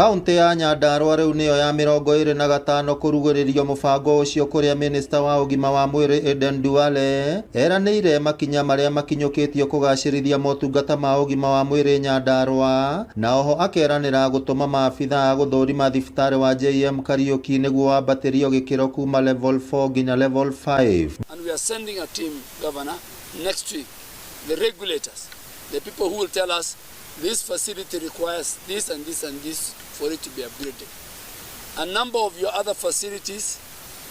Kaunti ya Nyandarua rĩu nĩyo ya 25 kũrugũrĩrio mũbango ũcio, kũrĩa minista wa ũgima wa mwĩrĩ Aden Duale eranĩire makinya marĩa makinyũkĩtio kũgacĩrithia motungata ma ũgima wa mwĩrĩ Nyandarua, na oho akeranĩra gũtũma maabitha a gũthũrima thibitarĩ wa JM Kariuki nĩguo wambatĩrio gĩkĩro kuma level 4 nginya level 5. And we are sending a team, Governor, next week. The regulators, the people who will tell us this facility requires this and this and this for it to be upgraded. A number of your other facilities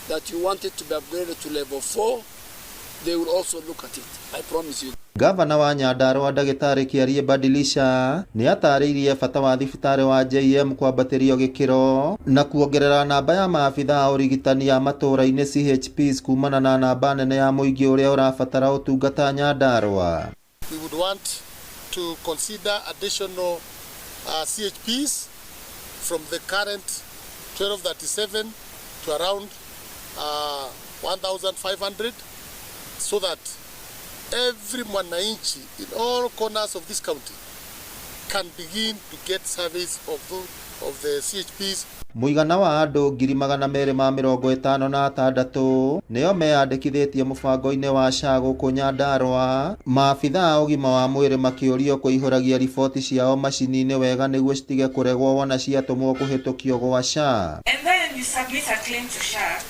that you wanted to be upgraded to level 4, they will also look at it. I promise you. Gavana wa Nyandarua Ndagĩtarĩ Kĩarie Badilisha nĩ atarĩirie bata wa thibitarĩ wa JM kwambatĩrio gĩkĩro na kuongerera namba ya maabitha a ũrigitani a matũũra-inĩ CHPs kumana na namba nene ya mũingĩ ũrĩa ũrabatara ũtungata Nyandarua. We would want to consider additional CHPs from the current 1237 to around 1,500, so that every mwananchi in all corners of this county can begin to get service of the CHPs. Mũigana wa andũ 256,000 nĩo meyandĩkithĩtie mũbango-inĩ wa SHA gũkũ Nyandarua, maabitha a ũgima wa mwĩrĩ makĩũrio kũihũragia riboti ciao macini-inĩ wega nĩguo citige kũregwo wona ciatũmwo kũhĩtũkio gwa SHA. And then you submit a claim to SHA,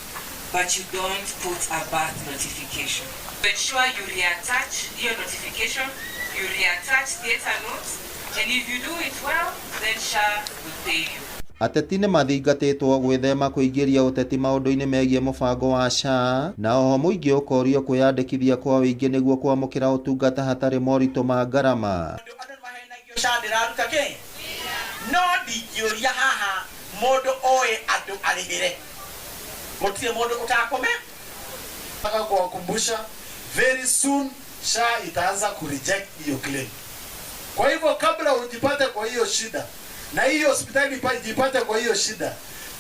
but you don't put a birth notification. Ensure you reattach your notification, you reattach theatre notes, and if you do it well, then SHA will pay you. Ateti nĩ mathingatĩtwo gwĩthema kũingĩria ũteti maũndũ-inĩ megiĩ mũbango wa SHA, na oho mũingĩ ũkorio kwĩyandĩkithia kwa ũingĩ nĩguo kwamũkĩra ũtungata hatarĩ moritũ ma ngarama. Andũ nĩ mahenagio SHA ndĩraruta kĩ, no ndingĩũria haha mũndũ oĩ andũ arĩhĩre, gũtirĩ mũndũ ũtakũme. Nataka kuwakumbusha, very soon SHA itaanza kureject hiyo claim. Kwa hivyo kabla ujipate kwa hiyo shida na hiyo hospitali ijipate kwa hiyo shida,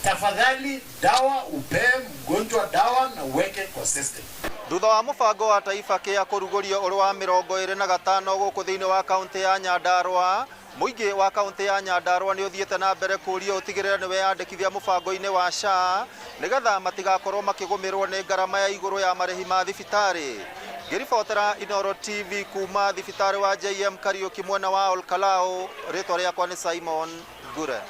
tafadhali dawa upee mgonjwa dawa na uweke kwa system. Thutha wa mũbango wa Taifa Care kũrugũrio ũrĩ wa 25 gũkũ thĩinĩ wa kaunti ya Nyandarua, mũingĩ wa kaunti ya Nyandarua nĩ ũthiĩte na mbere kũũrio ũtigĩrĩre nĩ weyandĩkithia mũbango-inĩ wa SHA nĩgetha matigakorwo makĩgũmĩrwo nĩ ngarama ya igũrũ ya marĩhi ma thibitarĩ. Ngĩribotera Inooro TV kuma thibitarĩ wa JM Kariuki mwena wa Olkalau, rĩtwa rĩakwa nĩ Simon Ngure.